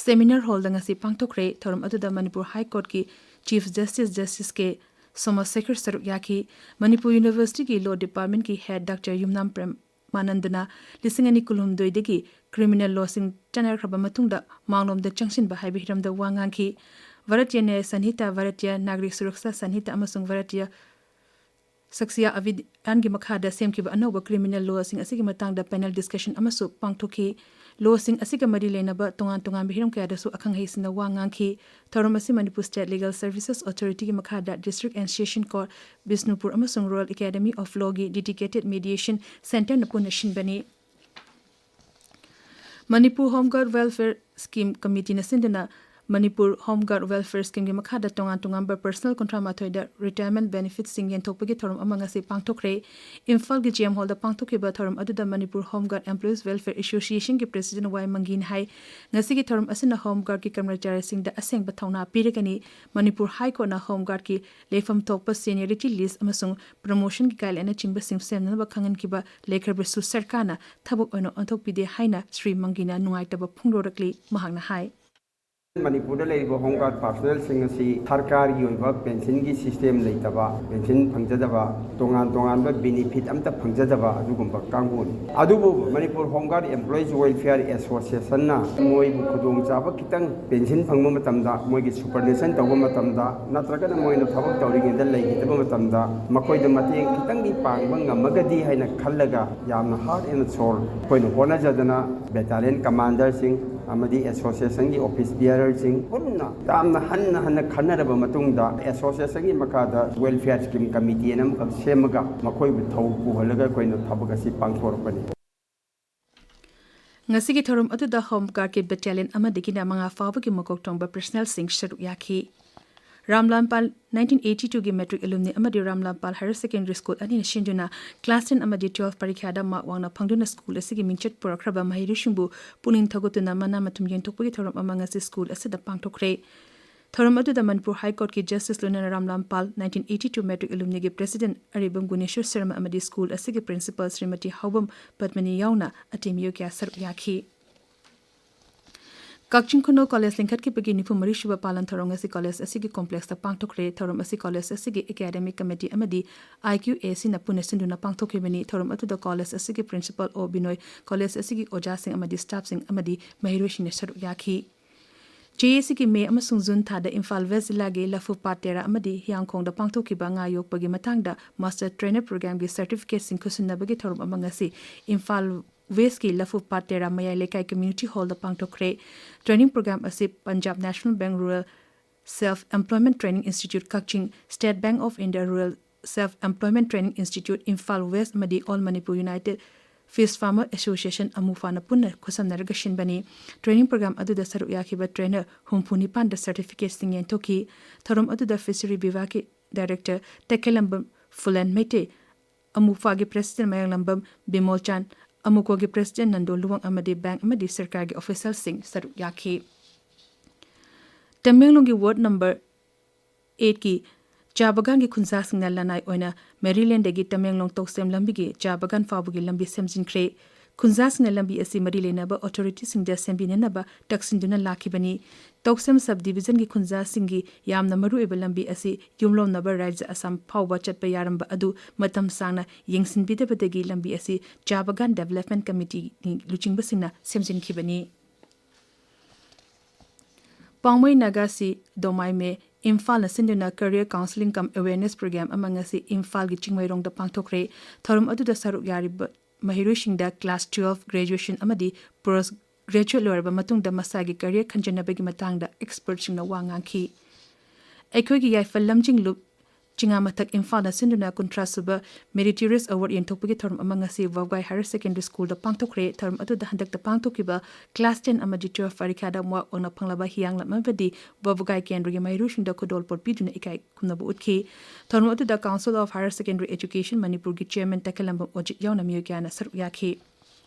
seminar hallꯗ ꯉꯁꯤ ꯄꯥꯡꯊꯣꯛꯈ꯭ꯔꯦ꯫ ꯊꯧꯔꯝ ꯑꯗꯨꯗ Manipur High Courtꯀꯤ Chief Justice, Justice ꯀꯦ ꯁꯣꯃꯥꯁꯦꯈꯔ ꯁꯔꯨꯛ ꯌꯥꯈꯤ꯫ ꯃꯅꯤꯄꯨꯔ Universityꯒꯤ Law Departmentꯀꯤ head Doctor ꯌꯨꯝꯅꯥꯝ ꯄ꯭ꯔꯦꯝ ꯃꯥꯅꯟꯗꯅ ꯂꯤꯁꯤꯡ ꯑꯅꯤ ꯀꯨꯟꯍꯨꯝꯗꯣꯏꯗꯒꯤ criminal lawꯁꯤꯡ ꯆꯠꯅꯈ꯭ꯔꯕ ꯃꯇꯨꯡꯗ ꯃꯥꯡꯂꯣꯝꯗ ꯆꯪꯁꯤꯟꯕ ꯍꯥꯏꯕ ꯍꯤꯔꯝꯗ ꯋꯥ ꯉꯥꯡꯈꯤ꯫ ꯚꯥꯔꯇꯤꯌ ꯅ꯭ꯌꯥꯌ ꯁꯟꯍꯤꯇꯥ, ꯚꯥꯔꯇꯤꯌ ꯅꯥꯒꯔꯤꯛ ꯁꯨꯔꯛꯁꯥ ꯁꯟꯍꯤꯇꯥ ꯑꯃꯁꯨꯡ ꯚꯥꯔꯇꯤꯌ ꯁꯛꯁꯤꯌꯥ ꯑꯚꯤꯙꯥꯟꯒꯤ ꯃꯈꯥꯗ ꯁꯦꯝꯈꯤꯕ ꯑꯅꯧꯕ criminal lawꯁꯤꯡ ꯑꯁꯤꯒꯤ ꯃꯇꯥꯡꯗ panel discussion ꯑꯃꯁꯨ ꯄꯥꯡꯊꯣꯛꯈꯤ꯫ Lawꯁꯤꯡ ꯑꯁꯤꯒ ꯃꯔꯤ ꯂꯩꯅꯕ ꯇꯣꯉꯥꯟ ꯇꯣꯉꯥꯟꯕ ꯍꯤꯔꯝ ꯀꯌꯥꯗꯁꯨ ꯑꯈꯪ ꯑꯍꯩꯁꯤꯡꯅ ꯋꯥ ꯉꯥꯡꯈꯤ꯫ ꯊꯧꯔꯝ ꯑꯁꯤ ꯃꯅꯤꯄꯨꯔ State Legal Services Authorityꯒꯤ ꯃꯈꯥꯗ District and Session Court Bishnupur ꯑꯃꯁꯨꯡ Royal Academy of Lawꯒꯤ dedicated mediation centreꯅ ꯄꯨꯟꯅ ꯁꯤꯟꯕꯅꯤ꯫ Manipur Home Guard Welfare Scheme Committeeꯅ ꯁꯤꯟꯗꯨꯅ ꯃꯅꯤꯄꯨꯔ Home Guard Welfare Schemeꯒꯤ ꯃꯈꯥꯗ ꯇꯣꯉꯥꯟ ꯇꯣꯉꯥꯟꯕ personal ꯀꯨꯟꯊ꯭ꯔꯥ ꯃꯥꯊꯣꯏꯗ retirement benefitꯁꯤꯡ ꯌꯦꯟꯊꯣꯛꯄꯒꯤ ꯊꯧꯔꯝ ꯑꯃ ꯉꯁꯤ ꯄꯥꯡꯊꯣꯛꯈ꯭ꯔꯦ꯫ ꯏꯝꯐꯥꯜꯒꯤ G M Hallꯗ ꯄꯥꯡꯊꯣꯛꯈꯤꯕ ꯊꯧꯔꯝ ꯑꯗꯨꯗ Manipur Home Guard Employees Welfare Associationꯒꯤ President ꯋꯥꯏ ꯃꯪꯒꯤꯅ ꯍꯥꯏ, ꯉꯁꯤꯒꯤ ꯊꯧꯔꯝ ꯑꯁꯤꯅ Home Guardꯀꯤ ꯀꯔꯃꯆꯥꯔꯤꯁꯤꯡꯗ ꯑꯁꯦꯡꯕ ꯊꯧꯅꯥ ꯄꯤꯔꯒꯅꯤ꯫ ꯃꯅꯤꯄꯨꯔ High Courtꯅ Home Guardꯀꯤ ꯂꯩꯐꯝ ꯊꯣꯛꯄ seniority list ꯑꯃꯁꯨꯡ promotionꯒꯤ guideline ꯅꯆꯤꯡꯕꯁꯤꯡ ꯁꯦꯝꯅꯅꯕ ꯈꯪꯍꯟꯈꯤꯕ ꯂꯩꯈ꯭ꯔꯕꯁꯨ ꯁꯔꯀꯥꯔꯅ ꯊꯕꯛ ꯑꯣꯏꯅ ꯑꯣꯟꯊꯣꯛꯄꯤꯗꯦ ꯍꯥꯏꯅ ꯁ꯭ꯔꯤ ꯃꯪꯒꯤꯅ ꯅꯨꯡꯉꯥꯏꯇꯕ ꯐꯣꯡꯗꯣꯔꯛꯂꯤ꯫ ꯃꯍꯥꯛꯅ ꯍꯥꯏ, ꯃꯅꯤꯄꯨꯔꯗ ꯂꯩꯔꯤꯕ ꯍꯣꯝ ꯒꯥꯔꯗ ꯄꯥꯔꯁꯣꯅꯦꯜꯁꯤꯡ ꯑꯁꯤ ꯁꯔꯀꯥꯔꯒꯤ ꯑꯣꯏꯕ ꯄꯦꯟꯁꯤꯟꯒꯤ ꯁꯤꯁꯇꯦꯝ ꯂꯩꯇꯕ, ꯄꯦꯟꯁꯤꯟ ꯐꯪꯖꯗꯕ, ꯇꯣꯉꯥꯟ ꯇꯣꯉꯥꯟꯕ ꯕꯦꯅꯤꯐꯤꯠ ꯑꯝꯇ ꯐꯪꯖꯗꯕ ꯑꯗꯨꯒꯨꯝꯕ ꯀꯥꯡꯕꯨꯅꯤ꯫ ꯑꯗꯨꯕꯨ ꯃꯅꯤꯄꯨꯔ ꯍꯣꯝ ꯒꯥꯔꯗ ꯑꯦꯝꯄ꯭ꯂꯣꯌꯤꯁ ꯋꯦꯜꯐꯤꯌꯔ ꯑꯦꯁꯣꯁꯤꯌꯦꯁꯟꯅ ꯃꯣꯏꯕꯨ ꯈꯨꯗꯣꯡꯆꯥꯕ ꯈꯤꯇꯪ, ꯄꯦꯟꯁꯤꯟ ꯐꯪꯕ ꯃꯇꯝꯗ, ꯃꯣꯏꯒꯤ ꯁꯨꯄꯔꯅꯦꯁꯟ ꯇꯧꯕ ꯃꯇꯝꯗ, ꯅꯠꯇ꯭ꯔꯒꯅ ꯃꯣꯏꯅ ꯊꯕꯛ ꯇꯧꯔꯤꯉꯩꯗ ꯂꯩꯈꯤꯗꯕ ꯃꯇꯝꯗ ꯃꯈꯣꯏꯗ ꯃꯇꯦꯡ ꯈꯤꯇꯪꯗꯤ ꯄꯥꯡꯕ ꯉꯝꯃꯒꯗꯤ ꯍꯥꯏꯅ ꯈꯜꯂꯒ ꯌꯥꯝꯅ ꯍꯥꯔꯠ ꯑꯦꯟ ꯁꯣꯜ ꯑꯩꯈꯣꯏꯅ ꯍꯣꯠꯅꯖꯗꯅ ꯕꯦꯇꯥꯂꯤꯌꯟ ꯀꯃꯥꯟꯗꯔꯁꯤꯡ ꯑꯃꯗꯤ ꯑꯦꯁꯣꯁꯤꯌꯦꯁꯟꯒꯤ ꯑꯣꯐꯤꯁ ꯕꯤꯌꯔꯔꯁꯤꯡ ꯄꯨꯟꯅ ꯌꯥꯝꯅ ꯍꯟꯅ ꯍꯟꯅ ꯈꯟꯅꯔꯕ ꯃꯇꯨꯡꯗ ꯑꯦꯁꯣꯁꯤꯌꯦꯁꯟꯒꯤ ꯃꯈꯥꯗ ꯋꯦꯜꯐꯤꯌꯔ ꯁ꯭ꯀꯤꯝ ꯀꯃꯤꯇꯤ ꯑꯃꯈꯛ ꯁꯦꯝꯃꯒ ꯃꯈꯣꯏꯕꯨ ꯊꯧ ꯄꯨꯍꯜꯂꯒ ꯑꯩꯈꯣꯏꯅ ꯊꯕꯛ ꯑꯁꯤ ꯄꯥꯡꯊꯣꯔꯛꯄꯅꯤ꯫ ꯉꯁꯤꯒꯤ ꯊꯧꯔꯝ ꯑꯗꯨꯗ ꯍꯣꯝ ꯒꯥꯔꯗꯀꯤ ꯕꯦꯇꯥꯂꯤꯌꯟ ꯑꯃꯗꯒꯤꯅ ꯃꯉꯥ ꯐꯥꯎꯕꯒꯤ ꯃꯀꯣꯛ ꯊꯣꯡꯕ ꯄꯔꯁꯅꯦꯜꯁꯤꯡ ꯁꯔꯨꯛ ꯌꯥꯈꯤ꯫ ꯔꯥꯝꯂꯥꯝꯄꯥꯜ, ꯅꯥꯏꯟꯇꯤꯟ ꯑꯩꯠꯇꯤ ꯇꯨꯒꯤ ꯃꯦꯇ꯭ꯔꯤꯛ ꯑꯦꯂꯨꯝꯅꯤ ꯑꯃꯗꯤ ꯔꯥꯝꯂꯥꯝꯄꯥꯜ ꯍꯥꯌꯔ ꯁꯦꯀꯦꯟꯗꯔꯤ ꯁ꯭ꯀꯨꯜ ꯑꯅꯤꯅ ꯁꯤꯟꯗꯨꯅ ꯀ꯭ꯂꯥꯁ ꯇꯦꯟ ꯑꯃꯗꯤ ꯇꯨꯋꯦꯜꯐ ꯄꯔꯤꯈ꯭ꯌꯥꯗ ꯃꯥꯔꯛ ꯋꯥꯡꯅ ꯐꯪꯗꯨꯅ ꯁ꯭ꯀꯨꯜ ꯑꯁꯤꯒꯤ ꯃꯤꯡꯆꯠ ꯄꯨꯔꯛꯈ꯭ꯔꯕ ꯃꯍꯩꯔꯣꯏꯁꯤꯡꯕꯨ ꯄꯨꯛꯅꯤꯡ ꯊꯧꯒꯠꯇꯨꯅ ꯃꯅꯥ ꯃꯊꯨꯝ ꯌꯦꯟꯊꯣꯛꯄꯒꯤ ꯊꯧꯔꯝ ꯑꯃ ꯉꯁꯤ ꯁ꯭ꯀꯨꯜ ꯑꯁꯤꯗ ꯄꯥꯡꯊꯣꯛꯈ꯭ꯔꯦ꯫ ꯊꯧꯔꯝ ꯑꯗꯨꯗ ꯃꯅꯤꯄꯨꯔ ꯍꯥꯏ ꯀꯣꯔꯠꯀꯤ ꯖꯁꯇꯤꯁ ꯂꯣꯏꯅꯅ ꯔꯥꯝꯂꯥꯝꯄꯥꯜ, ꯅꯥꯏꯟꯇꯤꯟ ꯑꯩꯠꯇꯤ ꯇꯨ ꯃꯦꯇ꯭ꯔꯤꯛ ꯑꯦꯂꯨꯝꯅꯤꯒꯤ ꯄ꯭ꯔꯦꯁꯤꯗꯦꯟꯠ ꯑꯔꯤꯕꯝ ꯒꯨꯅꯦꯁꯣꯔ ꯁꯔꯃ ꯑꯃꯗꯤ ꯁ꯭ꯀꯨꯜ ꯑꯁꯤꯒꯤ ꯄ꯭ꯔꯤꯟꯁꯤꯄꯥꯜ ꯁ꯭ꯔꯤꯃꯇꯤ ꯍꯥꯎꯕꯝ ꯄꯗꯃꯅꯤ ꯌꯥꯎꯅ ꯑꯇꯩ ꯃꯤꯑꯣꯏ ꯀꯌꯥ ꯁꯔꯨꯛ ꯌꯥꯈꯤ꯫ ꯀꯛꯆꯤꯡ ꯈꯨꯅꯧ ꯀꯣꯂꯦꯖ ꯂꯤꯡꯈꯠꯈꯤꯕꯒꯤ ꯅꯤꯐꯨ ꯃꯔꯤ ꯁꯨꯕ ꯄꯥꯂꯟ ꯊꯧꯔꯝ ꯉꯁꯤ ꯀꯣꯂꯦꯖ ꯑꯁꯤꯒꯤ ꯀꯣꯝꯄ꯭ꯂꯦꯛꯁꯇ ꯄꯥꯡꯊꯣꯛꯈ꯭ꯔꯦ꯫ ꯊꯧꯔꯝ ꯑꯁꯤ ꯀꯣꯂꯦꯖ ꯑꯁꯤꯒꯤ ꯑꯦꯀꯥꯗꯦꯃꯤꯛ ꯀꯃꯤꯇꯤ ꯑꯃꯗꯤ ꯑꯥꯏ ꯀ꯭ꯌꯨ ꯑꯦ ꯁꯤꯅ ꯄꯨꯟꯅ ꯁꯤꯟꯗꯨꯅ ꯄꯥꯡꯊꯣꯛꯈꯤꯕꯅꯤ꯫ ꯊꯧꯔꯝ ꯑꯗꯨꯗ ꯀꯣꯂꯦꯖ ꯑꯁꯤꯒꯤ ꯄ꯭ꯔꯤꯟꯁꯤꯄꯥꯜ ꯑꯣ ꯕꯤꯅꯣꯏ, ꯀꯣꯂꯦꯖ ꯑꯁꯤꯒꯤ ꯑꯣꯖꯥꯁꯤꯡ ꯑꯃꯗꯤ ꯁ꯭ꯇꯥꯐꯁꯤꯡ ꯑꯃꯗꯤ ꯃꯍꯩꯔꯣꯏꯁꯤꯡꯅ ꯁꯔꯨꯛ ꯌꯥꯈꯤ꯫ ꯖꯦ ꯑꯦ ꯁꯤꯒꯤ ꯃꯦ ꯑꯃꯁꯨꯡ ꯖꯨꯟ ꯊꯥꯗ ꯏꯝꯐꯥꯜ ꯋꯦꯁ ꯖꯤꯂꯥꯒꯤ ꯂꯐꯨꯄꯥꯠ ꯇꯦꯔꯥ ꯑꯃꯗꯤ ꯍꯤꯌꯥꯡꯈꯣꯡꯗ ꯄꯥꯡꯊꯣꯛꯈꯤꯕ ꯉꯥ ꯌꯣꯛꯄꯒꯤ ꯃꯇꯥꯡꯗ ꯃꯥꯁꯇꯔ ꯇ꯭ꯔꯦꯅꯔ ꯄ꯭ꯔꯣꯒ꯭ꯔꯥꯝꯒꯤ ꯁꯔꯇꯤꯐꯤꯀꯦꯠꯁꯤꯡ ꯈꯨꯠꯁꯤꯟꯅꯕꯒꯤ ꯊꯧꯔꯝ ꯑꯃ ꯉꯁꯤ ꯏꯝꯐꯥꯜ ꯋꯦꯁꯀꯤ ꯂꯐꯨꯄꯥꯠ ꯇꯦꯔꯥ ꯃꯌꯥꯏ ꯂꯩꯀꯥꯏ ꯀꯝꯃ꯭ꯌꯨꯅꯤꯇꯤ ꯍꯣꯜꯗ ꯄꯥꯡꯊꯣꯛꯈ꯭ꯔꯦ꯫ ꯇ꯭ꯔꯦꯅꯤꯡ ꯄ꯭ꯔꯣꯒ꯭ꯔꯥꯝ ꯑꯁꯤ Punjab national bank rural self employment training institute Kakching, state bank of India rural self employment training institute, Imphal west ꯑꯃꯗꯤ all Manipur united fish farmer association, ꯑꯃꯨꯐꯥꯅ ꯄꯨꯟꯅ ꯈꯨꯠꯁꯝꯅꯔꯒ ꯁꯤꯟꯕꯅꯤ꯫ ꯇ꯭ꯔꯦꯅꯤꯡ ꯄ꯭ꯔꯣꯒ꯭ꯔꯥꯝ ꯑꯗꯨꯗ ꯁꯔꯨꯛ ꯌꯥꯈꯤꯕ ꯇ꯭ꯔꯦꯅꯔ ꯍꯨꯝꯐꯨ ꯅꯤꯄꯥꯟꯗ ꯁꯔꯇꯤꯐꯤꯀꯦꯠꯁꯤꯡ ꯌꯦꯟꯊꯣꯛꯈꯤ꯫ ꯊꯧꯔꯝ ꯑꯗꯨꯗ ꯐꯤꯁꯔꯤ ꯕꯤꯚꯥꯒꯀꯤ ꯗꯥꯏꯔꯦꯛꯇꯔ ꯇꯈꯦꯜꯂꯝꯕꯝ ꯐꯨꯂꯦꯟ ꯃꯩꯇꯩ, ꯑꯃꯨꯐꯥꯒꯤ ꯄ꯭ꯔꯦꯁꯤꯗꯦꯟꯠ ꯃꯌꯥꯡꯂꯝꯕꯝ ꯕꯤꯃꯣꯜꯆꯥꯟ, ꯑꯃꯨꯀꯣꯒꯤ ꯄ꯭ꯔꯦꯁꯤꯗꯦꯟꯠ ꯅꯟꯗꯣ ꯂꯨꯋꯥꯡ ꯑꯃꯗꯤ ꯕꯦꯡꯛ ꯑꯃꯗꯤ ꯁꯔꯀꯥꯔꯒꯤ ꯑꯣꯐꯤꯁꯤꯌꯦꯜꯁꯤꯡ ꯁꯔꯨꯛ ꯌꯥꯈꯤ꯫ ꯇꯃꯦꯡꯂꯣꯡꯒꯤ ꯋꯥꯔꯗ ꯅꯝꯕꯔ ꯑꯩꯠꯀꯤ ꯆꯥ ꯕꯒꯥꯟꯒꯤ ꯈꯨꯟꯖꯥꯁꯤꯡꯅ ꯂꯅꯥꯏ ꯑꯣꯏꯅ ꯃꯦꯔꯤꯂꯦꯟꯗꯒꯤ ꯇꯃꯦꯡꯂꯣꯡ ꯇꯧꯁꯦꯝ ꯂꯝꯕꯤꯒꯤ ꯆꯥ ꯕꯒꯥꯟ ꯐꯥꯎꯕꯒꯤ ꯂꯝꯕꯤ ꯁꯦꯝꯖꯤꯟꯈ꯭ꯔꯦ꯫ ꯈꯨꯟꯖꯥꯁꯤꯡꯅ ꯂꯝꯕꯤ ꯑꯁꯤ ꯃꯔꯤ ꯂꯩꯅꯕ ꯑꯣꯊꯣꯔꯤꯇꯤꯁꯤꯡꯗ ꯁꯦꯝꯕꯤꯅꯅꯕ ꯇꯛꯁꯤꯟꯗꯨꯅ ꯂꯥꯛꯈꯤꯕꯅꯤ꯫ ꯇꯧꯁꯦꯝ ꯁꯕ ꯗꯤꯕꯤꯖꯟꯒꯤ ꯈꯨꯟꯖꯥꯁꯤꯡꯒꯤ ꯌꯥꯝꯅ ꯃꯔꯨꯑꯣꯏꯕ ꯂꯝꯕꯤ ꯑꯁꯤ ꯌꯨꯝꯂꯣꯟꯅꯕ ꯔꯥꯖ꯭ꯌ ꯑꯁꯥꯝ ꯐꯥꯎꯕ ꯆꯠꯄ ꯌꯥꯔꯝꯕ ꯑꯗꯨ ꯃꯇꯝ ꯁꯥꯡꯅ ꯌꯦꯡꯁꯤꯟꯕꯤꯗꯕꯗꯒꯤ ꯂꯝꯕꯤ ꯑꯁꯤ ꯆꯥ ꯕꯒꯥꯟ ꯗꯦꯕꯂꯞꯃꯦꯟ ꯀꯃꯤꯇꯤꯒꯤ ꯂꯨꯆꯤꯡꯕꯁꯤꯡꯅ ꯁꯦꯝꯖꯤꯟꯈꯤꯕꯅꯤ꯫ ꯄꯥꯎꯃꯩ ꯅꯥꯒꯥꯁꯤ ꯗꯣꯃꯥꯏꯃꯦ ꯏꯝꯐꯥꯜꯅ ꯁꯤꯟꯗꯨꯅ Career Counselling cum Awareness Program ꯑꯃ ꯉꯁꯤ ꯏꯝꯐꯥꯜꯒꯤ ꯆꯤꯡꯃꯩꯔꯣꯡꯗ ꯄꯥꯡꯊꯣꯛꯈ꯭ꯔꯦ꯫ ꯊꯧꯔꯝ ꯑꯗꯨꯗ ꯁꯔꯨꯛ ꯌꯥꯔꯤꯕ ꯃꯍꯩꯔꯣꯏꯁꯤꯡꯗ class twelve, graduation ꯑꯃꯗꯤ post graduate ꯂꯣꯏꯔꯕ ꯃꯇꯨꯡꯗ ꯃꯁꯥꯒꯤ career ꯈꯟꯖꯅꯕꯒꯤ ꯃꯇꯥꯡꯗ expertꯁꯤꯡꯅ ꯋꯥ ꯉꯥꯡꯈꯤ꯫ ꯑꯩꯈꯣꯏꯒꯤ ꯌꯥꯏꯐ ꯂꯝꯖꯤꯡꯂꯨꯞ ꯆꯤꯉꯥꯃꯊꯛ ꯏꯝꯐꯥꯜꯅ ꯁꯤꯟꯗꯨꯅ ꯀꯨꯟꯊ꯭ꯔꯥ ꯁꯨꯕ Meritorious Award ꯌꯦꯟꯊꯣꯛꯄꯒꯤ ꯊꯧꯔꯝ ꯑꯃ ꯉꯁꯤ ꯋꯥꯕꯒꯥꯏ Higher Secondary Schoolꯗ ꯄꯥꯡꯊꯣꯛꯈ꯭ꯔꯦ꯫ ꯊꯧꯔꯝ ꯑꯗꯨꯗ ꯍꯟꯗꯛꯇ ꯄꯥꯡꯊꯣꯛꯈꯤꯕ class ten ꯑꯃꯗꯤ twelve ꯄꯔꯤꯈꯥꯗ ꯃꯥꯔꯛ ꯋꯥꯡꯅ ꯐꯪꯂꯕ ꯍꯤꯌꯥꯡꯂꯝ ꯑꯃꯗꯤ ꯋꯥꯕꯒꯥꯏ ꯀꯦꯟꯗ꯭ꯔꯒꯤ ꯃꯍꯩꯔꯣꯏꯁꯤꯡꯗ ꯈꯨꯗꯣꯜꯄꯣꯠ ꯄꯤꯗꯨꯅ ꯏꯀꯥꯏ ꯈꯨꯝꯅꯕ ꯎꯠꯈꯤ꯫ ꯊꯧꯔꯝ ꯑꯗꯨꯗ Council of Higher Secondary Education ꯃꯅꯤꯄꯨꯔꯒꯤ chairman ꯇꯈꯦꯜꯂꯝꯕꯝ ꯑꯣꯖꯤꯠ ꯌꯥꯎꯅ ꯃꯤꯑꯣꯏ ꯀꯌꯥꯅ ꯁꯔꯨꯛ ꯌꯥꯈꯤ꯫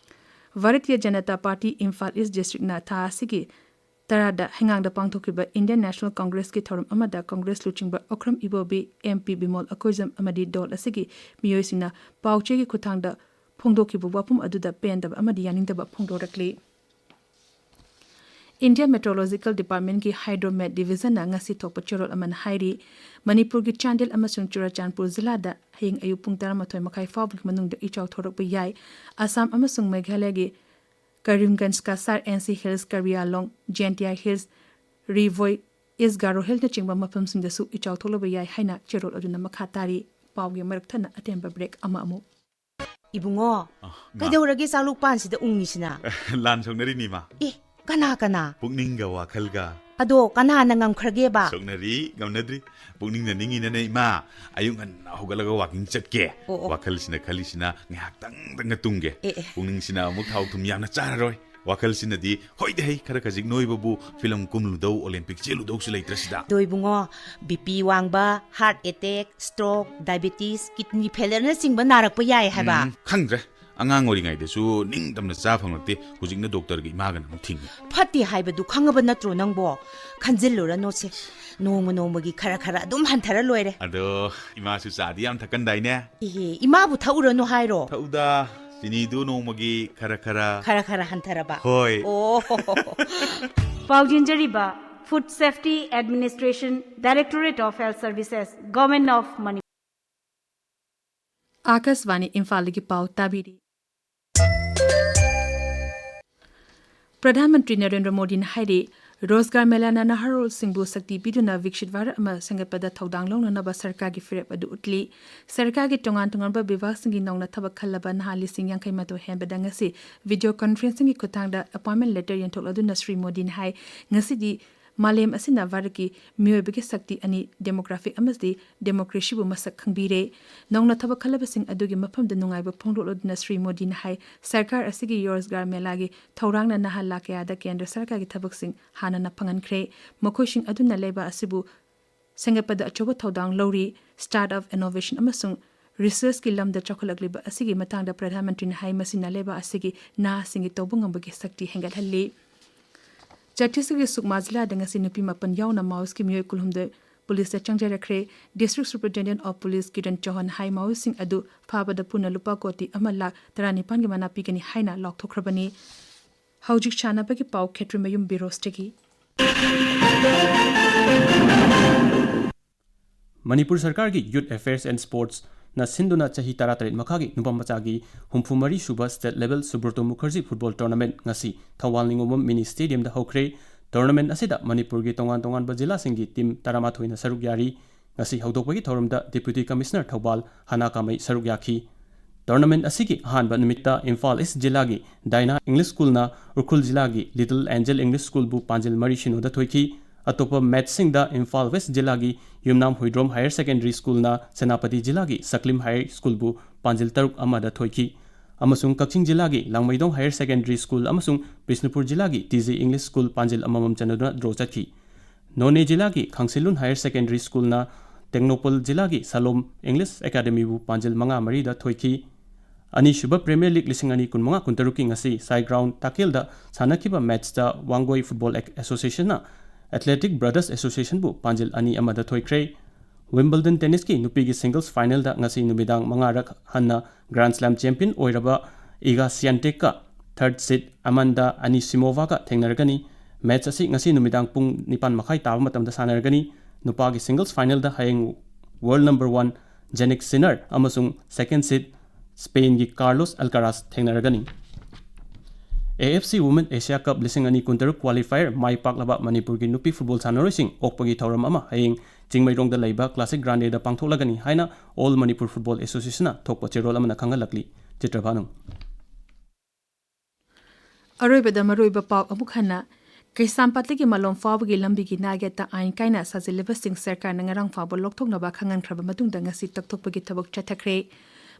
ꯚꯥꯔꯇꯤꯌ ꯖꯅꯇꯥ ꯄꯥꯔꯇꯤ ꯏꯝꯐꯥꯜ ꯏꯁ ꯗꯤꯁꯇ꯭ꯔꯤꯛꯅ ꯊꯥ ꯑꯁꯤꯒꯤ ꯇꯔꯥꯗ ꯍꯩꯉꯥꯡꯗ ꯄꯥꯡꯊꯣꯛꯈꯤꯕ Indian National Congressꯀꯤ ꯊꯧꯔꯝ ꯑꯃꯗ Congress ꯂꯨꯆꯤꯡꯕ ꯑꯣꯀ꯭ꯔꯝ ꯏꯕꯣꯕꯤ, MP ꯕꯤꯃꯣꯜ ꯑꯀꯣꯏꯖꯝ ꯑꯃꯗꯤ ꯗꯣꯜ ꯑꯁꯤꯒꯤ ꯃꯤꯑꯣꯏꯁꯤꯡꯅ ꯄꯥꯎꯆꯦꯒꯤ ꯈꯨꯠꯊꯥꯡꯗ ꯐꯣꯡꯗꯣꯛꯈꯤꯕ ꯋꯥꯐꯝ ꯑꯗꯨꯗ ꯄꯦꯟꯗꯕ ꯑꯃꯗꯤ ꯌꯥꯅꯤꯡꯗꯕ ꯐꯣꯡꯗꯣꯔꯛꯂꯤ꯫ India Meteorological Departmentꯀꯤ Hydromet Divisionꯅ ꯉꯁꯤ ꯊꯣꯛꯄ ꯆꯦꯔꯣꯜ ꯑꯃꯅ ꯍꯥꯏꯔꯤ, ꯃꯅꯤꯄꯨꯔꯒꯤ ꯆꯥꯟꯗꯦꯜ ꯑꯃꯁꯨꯡ ꯆꯨꯔꯥꯆꯥꯟꯄꯨꯔ ꯖꯤꯂꯥꯗ ꯍꯌꯦꯡ ꯑꯌꯨꯛ ꯄꯨꯡ ꯇꯔꯥꯃꯥꯊꯣꯏ ꯃꯈꯥꯏ ꯐꯥꯎꯕꯒꯤ ꯃꯅꯨꯡꯗ ꯏꯆꯥꯎ ꯊꯣꯔꯛꯄ ꯌꯥꯏ꯫ ꯑꯁꯥꯝ ꯑꯃꯁꯨꯡ ꯃꯦꯘꯥꯂꯌꯒꯤ Karimganj, Cachar, N C Hills, ꯀꯔꯕꯤ ꯑꯪꯂꯣꯡ, Jaintia Hills, ꯔꯤꯚꯣꯏ, East Garo Hillꯅꯆꯤꯡꯕ ꯃꯐꯝꯁꯤꯡꯗꯁꯨ ꯏꯆꯥꯎ ꯊꯣꯛꯂꯕ ꯌꯥꯏ ꯍꯥꯏꯅ ꯆꯦꯔꯣꯜ ꯑꯗꯨꯅ ꯃꯈꯥ ꯇꯥꯔꯤ꯫ ꯄꯥꯎꯒꯤ ꯃꯔꯛ ꯊꯠꯅ ꯑꯇꯦꯟꯕ break ꯑꯃ ꯑꯃꯨꯛ꯫ ꯏꯕꯨꯡꯉꯣ, ꯑ, ꯏꯃꯥ꯫ ꯀꯩꯗꯧꯔꯒꯦ ꯆꯥꯛꯂꯨꯛ ꯄꯥꯟꯁꯤꯗ ꯎꯪꯉꯤꯁꯤꯅ? ꯂꯥꯟ ꯁꯣꯛꯅꯔꯤꯅꯤ, ꯏꯃꯥ꯫ ꯑꯦ, ꯀꯅꯥ ꯀꯅꯥ? ꯄꯨꯛꯅꯤꯡꯒ ꯋꯥꯈꯜꯒ꯫ ꯑꯗꯣ ꯀꯅꯥꯅ ꯉꯝꯈ꯭ꯔꯒꯦꯕ? ꯁꯣꯛꯅꯔꯤ, ꯉꯝꯅꯗ꯭ꯔꯤ꯫ ꯄꯨꯛꯅꯤꯡꯅ ꯅꯤꯡꯉꯤꯅꯅꯦ, ꯏꯃꯥ꯫ ꯑꯌꯨꯛ ꯉꯟꯅ ꯍꯧꯒꯠꯂꯒ walking ꯆꯠꯀꯦ꯫ ꯑꯣ, ꯑꯣ꯫ ꯋꯥꯈꯜꯁꯤꯅ ꯈꯜꯂꯤꯁꯤꯅ ꯉꯥꯏꯍꯥꯛꯇꯪꯗꯪꯒ ꯇꯨꯝꯒꯦ꯫ ꯑꯦ, ꯑꯦ꯫ ꯄꯨꯛꯅꯤꯡꯁꯤꯅ ꯑꯃꯨꯛ ꯊꯥꯎ ꯊꯨꯝ ꯌꯥꯝꯅ ꯆꯥꯔꯔꯣꯏ꯫ ꯋꯥꯈꯜꯁꯤꯅꯗꯤ ꯍꯣꯏꯗ ꯍꯩ, ꯈꯔ ꯈꯖꯤꯛ ꯅꯣꯏꯕꯕꯨ film ꯀꯨꯝꯂꯨꯗꯧ, Olympic ꯆꯦꯜꯂꯨꯗꯧꯁꯨ ꯂꯩꯇ꯭ꯔꯁꯤꯗ꯫ ꯑꯗꯣ ꯏꯕꯨꯡꯉꯣ, BP ꯋꯥꯡꯕ, heart attack, stroke, diabetes, kidney failureꯅꯆꯤꯡꯕ ꯅꯥꯔꯛꯄ ꯌꯥꯏ ꯍꯥꯏꯕ꯫ ꯎꯝ, ꯈꯪꯗ꯭ꯔꯦ꯫ ꯑꯉꯥꯡ ꯑꯣꯏꯔꯤꯉꯩꯗꯁꯨ ꯅꯤꯡꯇꯝꯅ ꯆꯥ ꯐꯪꯂꯛꯇꯦ, ꯍꯧꯖꯤꯛꯅ doctorꯒ ꯏꯃꯥꯒꯅ ꯑꯃꯨꯛ ꯊꯤꯡꯉꯤ꯫ ꯐꯠꯇꯦ ꯍꯥꯏꯕꯗꯨ ꯈꯪꯉꯕ ꯅꯠꯇ꯭ꯔꯣ ꯅꯪꯕꯣ? ꯈꯟꯖꯤꯜꯂꯨꯔꯅꯨꯁꯦ꯫ ꯅꯣꯡꯃ ꯅꯣꯡꯃꯒꯤ ꯈꯔ ꯈꯔ ꯑꯗꯨꯝ ꯍꯟꯊꯔ ꯂꯣꯏꯔꯦ꯫ ꯑꯗꯣ ꯏꯃꯥꯁꯨ ꯆꯥꯗꯤ ꯌꯥꯝ ꯊꯛꯀꯟꯗꯥꯏꯅꯦ? ꯏꯍꯦ, ꯏꯃꯥꯕꯨ ꯊꯛꯎꯔꯅꯨ ꯍꯥꯏꯔꯣ? ꯊꯛꯎꯗ꯫ ꯆꯤꯅꯤꯗꯨ ꯅꯣꯡꯃꯒꯤ ꯈꯔ ꯈꯔ꯫ ꯈꯔ ꯈꯔ ꯍꯟꯊꯔꯕ꯫ ꯍꯣꯏ꯫ ꯑꯣ꯫ ꯄꯥꯎ ꯆꯦꯟꯖꯔꯤꯕ Food Safety Administration, Directorate of Health Services, Government of Manipur. ꯑꯥꯀꯥꯁꯕꯥꯅꯤ ꯏꯝꯐꯥꯜꯗꯒꯤ ꯄꯥꯎ ꯇꯥꯕꯤꯔꯤ꯫ ꯄ꯭ꯔꯙꯥꯟ ꯃꯟꯇ꯭ꯔꯤ ꯅꯔꯦꯟꯗ꯭ꯔ ꯃꯣꯗꯤꯅ ꯍꯥꯏꯔꯤ, ꯔꯣꯖꯒꯥꯔ ꯃꯦꯂꯥꯅ ꯅꯍꯥꯔꯣꯜꯁꯤꯡꯕꯨ ꯁꯛꯇꯤ ꯄꯤꯗꯨꯅ ꯋꯤꯛꯁꯤꯠ ꯚꯥꯔꯠ ꯑꯃ ꯁꯦꯝꯒꯠꯄꯗ ꯊꯧꯗꯥꯡ ꯂꯧꯅꯅꯕ ꯁꯔꯀꯥꯔꯒꯤ ꯐꯤꯔꯦꯞ ꯑꯗꯨ ꯎꯠꯂꯤ꯫ ꯁꯔꯀꯥꯔꯒꯤ ꯇꯣꯉꯥꯟ ꯇꯣꯉꯥꯟꯕ ꯕꯤꯚꯥꯒꯁꯤꯡꯒꯤ ꯅꯧꯅ ꯊꯕꯛ ꯈꯜꯂꯕ ꯅꯍꯥ ꯂꯤꯁꯤꯡ ꯌꯥꯡꯈꯩ ꯃꯥꯊꯣꯏ ꯍꯦꯟꯕꯗ ꯉꯁꯤ ꯚꯤꯗꯤꯑꯣ ꯀꯣꯟꯐꯔꯦꯟꯁꯤꯡꯒꯤ ꯈꯨꯠꯊꯥꯡꯗ ꯑꯦꯄꯣꯏꯟꯃꯦꯟ ꯂꯦꯇꯔ ꯌꯦꯟꯊꯣꯛꯂꯗꯨꯅ ꯁ꯭ꯔꯤ ꯃꯣꯗꯤꯅ ꯍꯥꯏ, ꯉꯁꯤꯗꯤ ꯃꯥꯂꯦꯝ ꯑꯁꯤꯅ ꯚꯥꯔꯠꯀꯤ ꯃꯤꯑꯣꯏꯕꯒꯤ ꯁꯛꯇꯤ ꯑꯅꯤ, ꯗꯦꯃꯣꯒ꯭ꯔꯥꯐꯤꯛ ꯑꯃꯗꯤ ꯗꯦꯃꯣꯀ꯭ꯔꯦꯁꯤꯕꯨ ꯃꯁꯛ ꯈꯪꯕꯤꯔꯦ꯫ ꯅꯧꯅ ꯊꯕꯛ ꯈꯜꯂꯕꯁꯤꯡ ꯑꯗꯨꯒꯤ ꯃꯐꯝꯗ ꯅꯨꯡꯉꯥꯏꯕ ꯐꯣꯡꯗꯣꯛꯂꯗꯨꯅ ꯁ꯭ꯔꯤ ꯃꯣꯗꯤꯅ ꯍꯥꯏ, ꯁꯔꯀꯥꯔ ꯑꯁꯤꯒꯤ ꯔꯣꯖꯒꯥꯔ ꯃꯦꯂꯥꯒꯤ ꯊꯧꯔꯥꯡꯅ ꯅꯍꯥ ꯂꯥꯈ ꯀꯌꯥꯗ ꯀꯦꯟꯗ꯭ꯔ ꯁꯔꯀꯥꯔꯒꯤ ꯊꯕꯛꯁꯤꯡ ꯍꯥꯟꯅꯅ ꯐꯪꯍꯟꯈ꯭ꯔꯦ꯫ ꯃꯈꯣꯏꯁꯤꯡ ꯑꯗꯨꯅ ꯂꯩꯕꯥꯛ ꯑꯁꯤꯕꯨ ꯁꯦꯝꯒꯠꯄꯗ ꯑꯆꯧꯕ ꯊꯧꯗꯥꯡ ꯂꯧꯔꯤ꯫ ꯁ꯭ꯇꯥꯔꯠ ꯑꯞ, ꯏꯅꯣꯚꯦꯁꯟ ꯑꯃꯁꯨꯡ ꯔꯤꯁꯔꯆꯀꯤ ꯂꯝꯗ ꯆꯥꯎꯈꯠꯂꯛꯂꯤꯕ ꯑꯁꯤꯒꯤ ꯃꯇꯥꯡꯗ ꯄ꯭ꯔꯙꯥꯟ ꯃꯟꯇ꯭ꯔꯤꯅ ꯍꯥꯏ, ꯃꯁꯤꯅ ꯂꯩꯕꯥꯛ ꯑꯁꯤꯒꯤ ꯅꯍꯥꯁꯤꯡꯒꯤ ꯇꯧꯕ ꯉꯝꯕꯒꯤ ꯁꯛꯇꯤ ꯍꯦꯟꯒꯠꯍꯜꯂꯤ꯫ ꯆꯇꯤꯁꯒꯔꯒꯤ ꯁꯨꯛꯃꯥ ꯖꯤꯂꯥꯗ ꯉꯁꯤ ꯅꯨꯄꯤ ꯃꯥꯄꯟ ꯌꯥꯎꯅ ꯃꯥꯑꯣꯏꯁꯀꯤ ꯃꯤꯑꯣꯏ ꯀꯨꯟꯍꯨꯝꯗꯣꯏ ꯄꯨꯂꯤꯁꯇ ꯆꯪꯖꯔꯛꯈ꯭ꯔꯦ꯫ District Superintendent of Police Kiran ꯆꯧꯍꯥꯟ ꯍꯥꯏ, ꯃꯥꯑꯣꯏꯁꯤꯡ ꯑꯗꯨ ꯐꯥꯕꯗ ꯄꯨꯟꯅ ꯂꯨꯄꯥ ꯀꯣꯇꯤ ꯑꯃ ꯂꯥꯈ ꯇꯔꯥꯅꯤꯄꯥꯟꯒꯤ ꯃꯅꯥ ꯄꯤꯒꯅꯤ ꯍꯥꯏꯅ ꯂꯥꯎꯊꯣꯛꯈ꯭ꯔꯕꯅꯤ꯫ ꯍꯧꯖꯤꯛ ꯁꯥꯟꯅꯕꯒꯤ ꯄꯥꯎ, ꯈꯦꯇ꯭ꯔꯤꯃꯌꯨꯝ ꯕꯤꯔꯣꯁꯇꯒꯤ꯫ ꯃꯅꯤꯄꯨꯔ ꯁꯔꯀꯥꯔꯒꯤ Youth Affairs and Sportsꯅ ꯁꯤꯟꯗꯨꯅ ꯆꯍꯤ ꯇꯔꯥꯇꯔꯦꯠ ꯃꯈꯥꯒꯤ ꯅꯨꯄꯥ ꯃꯆꯥꯒꯤ ꯍꯨꯝꯐꯨ ꯃꯔꯤ ꯁꯨꯕ State Level Subroto Mukherjee Football Tournament ꯉꯁꯤ ꯊꯧꯕꯥꯜ ꯅꯤꯉꯣꯝꯕꯝ Mini Stadiumꯗ ꯍꯧꯈ꯭ꯔꯦ꯫ Tournamentꯑꯁꯤꯗ ꯃꯅꯤꯄꯨꯔꯒꯤ ꯇꯣꯉꯥꯟ ꯇꯣꯉꯥꯟꯕ ꯖꯤꯂꯥꯁꯤꯡꯒꯤ team ꯇꯔꯥꯃꯥꯊꯣꯏꯅ ꯁꯔꯨꯛ ꯌꯥꯔꯤ꯫ ꯉꯁꯤ ꯍꯧꯗꯣꯛꯄꯒꯤ ꯊꯧꯔꯝꯗ Deputy Commissioner ꯊꯧꯕꯥꯜ ꯍꯅꯥ ꯀꯥꯃꯩ ꯁꯔꯨꯛ ꯌꯥꯈꯤ꯫ Tournament ꯑꯁꯤꯒꯤ ꯑꯍꯥꯟꯕ ꯅꯨꯃꯤꯠꯇ ꯏꯝꯐꯥꯜ East ꯖꯤꯂꯥꯒꯤ Dina English Schoolꯅ ꯎꯈ꯭ꯔꯨꯜ ꯖꯤꯂꯥꯒꯤ Little Angel English Schoolꯕꯨ ꯄꯥꯟꯖꯤꯜ ꯃꯔꯤ ꯁꯤꯅꯣꯗ ꯊꯣꯏꯈꯤ꯫ ꯑꯇꯣꯞꯄ matchꯁꯤꯡꯗ ꯏꯝꯐꯥꯜ West ꯖꯤꯂꯥꯒꯤ ꯌꯨꯝꯅꯥꯝ ꯍꯨꯏꯗ꯭ꯔꯣꯝ Higher Secondary Schoolꯅ ꯁꯦꯅꯥꯄꯇꯤ ꯖꯤꯂꯥꯒꯤ ꯁꯛꯂꯤꯝ High Schoolꯕꯨ ꯄꯥꯟꯖꯤꯜ ꯇꯔꯨꯛ ꯑꯃꯗ ꯊꯣꯏꯈꯤ꯫ ꯑꯃꯁꯨꯡ ꯀꯛꯆꯤꯡ ꯖꯤꯂꯥꯒꯤ ꯂꯥꯡꯃꯩꯗꯣꯡ Higher Secondary School ꯑꯃꯁꯨꯡ ꯕꯤꯁꯅꯨꯄꯨꯔ ꯖꯤꯂꯥꯒꯤ ꯇꯤ ꯖꯦ English School ꯄꯥꯟꯖꯤꯜ ꯑꯃꯃꯝ ꯆꯟꯅꯗꯨꯅ draw ꯆꯠꯈꯤ꯫ ꯅꯣꯅꯦ ꯖꯤꯂꯥꯒꯤ ꯈꯥꯡꯁꯤꯂꯨꯟ Higher Secondary Schoolꯅ ꯇꯦꯡꯅꯧꯄꯜ ꯖꯤꯂꯥꯒꯤ ꯁꯂꯣꯝ English Academyꯕꯨ ꯄꯥꯟꯖꯤꯜ ꯃꯉꯥ ꯃꯔꯤꯗ ꯊꯣꯏꯈꯤ꯫ ꯑꯅꯤꯁꯨꯕ Premier League ꯂꯤꯁꯤꯡ ꯑꯅꯤ ꯀꯨꯟꯃꯉꯥ ꯀꯨꯟꯇꯔꯨꯛꯀꯤ ꯉꯁꯤ ꯁꯥꯏ ground ꯇꯥꯀꯦꯜꯗ ꯁꯥꯟꯅꯈꯤꯕ matchꯇ ꯋꯥꯡꯒꯣꯏ Football Associationꯅ Athletic Brothers Associationꯕꯨ ꯄꯥꯟꯖꯤꯜ ꯑꯅꯤ ꯑꯃꯗ ꯊꯣꯏꯈ꯭ꯔꯦ꯫ ꯋꯤꯝꯕꯜꯗꯟ ꯇꯦꯅꯤꯁꯀꯤ ꯅꯨꯄꯤꯒꯤ ꯁꯤꯡꯒꯜꯁ ꯐꯥꯏꯅꯦꯜꯗ ꯉꯁꯤ ꯅꯨꯃꯤꯗꯥꯡ ꯃꯉꯥꯔꯛ ꯍꯟꯅ ꯒ꯭ꯔꯥꯟ ꯁ꯭ꯂꯥꯝ ꯆꯦꯝꯄꯤꯌꯟ ꯑꯣꯏꯔꯕ ꯏꯒꯥ ꯁ꯭ꯌꯥꯟꯇꯦꯛꯀ ꯊꯔꯗ ꯁꯤꯗ ꯑꯃꯥꯟꯗꯥ ꯑꯅꯤꯁꯤꯃꯣꯚꯥꯒ ꯊꯦꯡꯅꯔꯒꯅꯤ꯫ ꯃꯦꯆ ꯑꯁꯤ ꯉꯁꯤ ꯅꯨꯃꯤꯗꯥꯡ ꯄꯨꯡ ꯅꯤꯄꯥꯟ ꯃꯈꯥꯏ ꯇꯥꯕ ꯃꯇꯝꯗ ꯁꯥꯟꯅꯔꯒꯅꯤ꯫ ꯅꯨꯄꯥꯒꯤ ꯁꯤꯡꯒꯜꯁ ꯐꯥꯏꯅꯦꯜꯗ ꯍꯌꯦꯡ ꯋꯥꯔꯜꯗ ꯅꯝꯕꯔ ꯋꯥꯟ ꯖꯦꯅꯤꯛ ꯁꯤꯅꯔ ꯑꯃꯁꯨꯡ ꯁꯦꯀꯦꯟꯗ ꯁꯤꯗ ꯁ꯭ꯄꯦꯟꯒꯤ Carlos ꯑꯜꯀꯥꯔꯥꯁ ꯊꯦꯡꯅꯔꯒꯅꯤ꯫ A F C women Asia ꯀꯞ ꯂꯤꯁꯤꯡ ꯑꯅꯤ ꯀꯨꯟꯇꯔꯨꯛ ꯀ꯭ꯋꯥꯂꯤꯐꯥꯌꯔ ꯃꯥꯏ ꯄꯥꯛꯂꯕ ꯃꯅꯤꯄꯨꯔꯒꯤ ꯅꯨꯄꯤ ꯐꯨꯠꯕꯣꯜ ꯁꯥꯟꯅꯔꯣꯏꯁꯤꯡ ꯑꯣꯛꯄꯒꯤ ꯊꯧꯔꯝ ꯑꯃ ꯍꯌꯦꯡ ꯆꯤꯡꯃꯩꯔꯣꯡꯗ ꯂꯩꯕ ꯀ꯭ꯂꯥꯁꯤꯛ ꯒ꯭ꯔꯥꯟꯗꯦꯗ ꯄꯥꯡꯊꯣꯛꯂꯒꯅꯤ ꯍꯥꯏꯅ ꯑꯣꯜ ꯃꯅꯤꯄꯨꯔ ꯐꯨꯠꯕꯣꯜ ꯑꯦꯁꯣꯁꯤꯌꯦꯁꯟꯅ ꯊꯣꯛꯄ ꯆꯦꯔꯣꯜ ꯑꯃꯅ ꯈꯪꯍꯜꯂꯛꯂꯤ꯫ ꯆꯤꯇ꯭ꯔꯚꯥꯅꯨ꯫ ꯑꯔꯣꯏꯕꯗ ꯃꯔꯨꯑꯣꯏꯕ ꯄꯥꯎ ꯑꯃꯨꯛ ꯍꯟꯅ꯫ ꯀꯩꯁꯥꯝꯄꯥꯠꯇꯒꯤ ꯃꯂꯣꯝ ꯐꯥꯎꯕꯒꯤ ꯂꯝꯕꯤꯒꯤ ꯅꯥꯛꯌꯦꯠꯇ ꯑꯥꯏꯟ ꯀꯥꯏꯅ ꯁꯥꯖꯤꯜꯂꯤꯕꯁꯤꯡ ꯁꯔꯀꯥꯔꯅ ꯉꯔꯥꯡ ꯐꯥꯎꯕ ꯂꯧꯊꯣꯛꯅꯕ ꯈꯪꯍꯟꯈ꯭ꯔꯕ ꯃꯇꯨꯡꯗ ꯉꯁꯤ ꯇꯛꯊꯣꯛꯄꯒꯤ ꯊꯕꯛ ꯆꯠꯊꯈ꯭ꯔꯦ꯫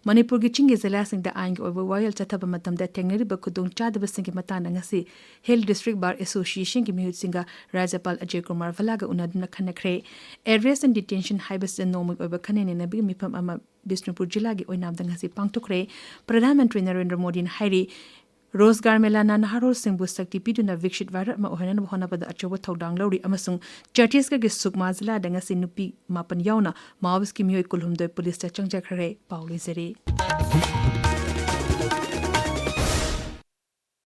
ꯃꯅꯤꯄꯨꯔꯒꯤ ꯆꯤꯡꯒꯤ ꯖꯤꯂꯥꯁꯤꯡꯗ ꯑꯥꯏꯟꯒꯤ ꯑꯣꯏꯕ ꯋꯥꯌꯦꯜ ꯆꯠꯊꯕ ꯃꯇꯝꯗ ꯊꯦꯡꯅꯔꯤꯕ ꯈꯨꯗꯣꯡꯆꯥꯗꯕꯁꯤꯡꯒꯤ ꯃꯇꯥꯡꯗ ꯉꯁꯤ ꯍꯤꯜ ꯗꯤꯁꯇ꯭ꯔꯤꯛ ꯕꯥꯔ ꯑꯦꯁꯣꯁꯤꯌꯦꯁꯟꯒꯤ ꯃꯤꯍꯨꯠꯁꯤꯡꯒ ꯔꯥꯖ꯭ꯌꯄꯥꯜ ꯑꯖꯌ ꯀꯨꯃꯥꯔ ꯚꯜꯂꯥꯒ ꯎꯅꯗꯨꯅ ꯈꯟꯅꯈ꯭ꯔꯦ꯫ ꯑꯦꯔꯦꯁ ꯑꯦꯟ ꯗꯤꯇꯦꯟꯁꯟ ꯍꯥꯏꯕꯁꯤꯗ ꯅꯣꯡꯃꯒꯤ ꯑꯣꯏꯕ ꯈꯟꯅ ꯅꯩꯅꯕꯒꯤ ꯃꯤꯐꯝ ꯑꯃ ꯕꯤꯁꯅꯨꯄꯨꯔ ꯖꯤꯂꯥꯒꯤ ꯑꯣꯏꯅꯥꯝꯗ ꯉꯁꯤ ꯄꯥꯡꯊꯣꯛꯈ꯭ꯔꯦ꯫ ꯄ꯭ꯔꯙꯥꯟ ꯃꯟꯇ꯭ꯔꯤ ꯅꯔꯦꯟꯗ꯭ꯔ ꯃꯣꯗꯤꯅ ꯍꯥꯏꯔꯤ, ꯔꯣꯖꯒꯥꯔ ꯃꯦꯂꯥꯅ ꯅꯍꯥꯔꯣꯜꯁꯤꯡꯕꯨ ꯁꯛꯇꯤ ꯄꯤꯗꯨꯅ ꯕꯤꯛꯁꯤꯠ ꯚꯥꯔꯠ ꯑꯃ ꯑꯣꯏꯍꯟꯅꯕ ꯍꯣꯠꯅꯕꯗ ꯑꯆꯧꯕ ꯊꯧꯗꯥꯡ ꯂꯧꯔꯤ ꯑꯃꯁꯨꯡ ꯆꯇꯤꯁꯒꯔꯒꯤ ꯁꯨꯛꯃꯥ ꯖꯤꯂꯥꯗ ꯉꯁꯤ ꯅꯨꯄꯤ ꯃꯥꯄꯟ ꯌꯥꯎꯅ ꯃꯥꯑꯣꯏꯁꯀꯤ ꯃꯤꯑꯣꯏ ꯀꯨꯟꯍꯨꯝꯗꯣꯏ ꯄꯨꯂꯤꯁꯇ ꯆꯪꯖꯈ꯭ꯔꯦ꯫ ꯄꯥꯎ ꯂꯣꯏꯖꯔꯦ꯫